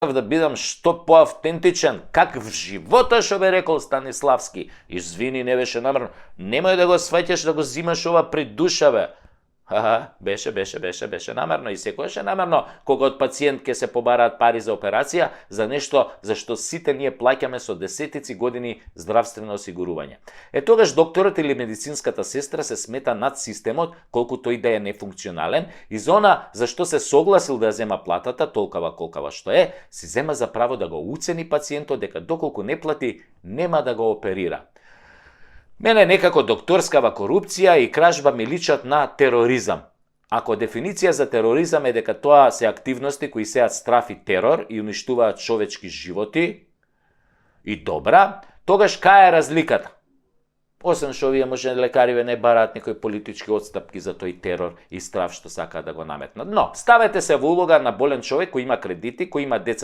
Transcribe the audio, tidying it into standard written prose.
да бидам што поавтентичен, какв живота што бе рекол Станиславски. Извини, не беше намерно. Немој да го сваќаш, да го зимаш ова при душа, бе. Беше намерно и секојаш е намерно кога од пациент ке се побараат пари за операција за нешто за што сите ние плаќаме со десетици години здравствено осигурување. Тогаш докторот или медицинската сестра се смета над системот колку тој да е нефункционален и за она за што се согласил да зема платата толкова колкава што е, си зема за право да го уцени пациентот дека доколку не плати нема да го оперира. Мене некако докторскава корупција и кражба ми личат на тероризам. Ако дефиниција за тероризам е дека тоа се активности кои сеат страф и терор и уништуваат човечки животи и добра, тогаш кај е разликата? Освен што овие може лекариве не бараат некои политички отстапки за тој терор и страф што сакаат да го наметнат. Но, ставете се во улога на болен човек кој има кредити, кој има деца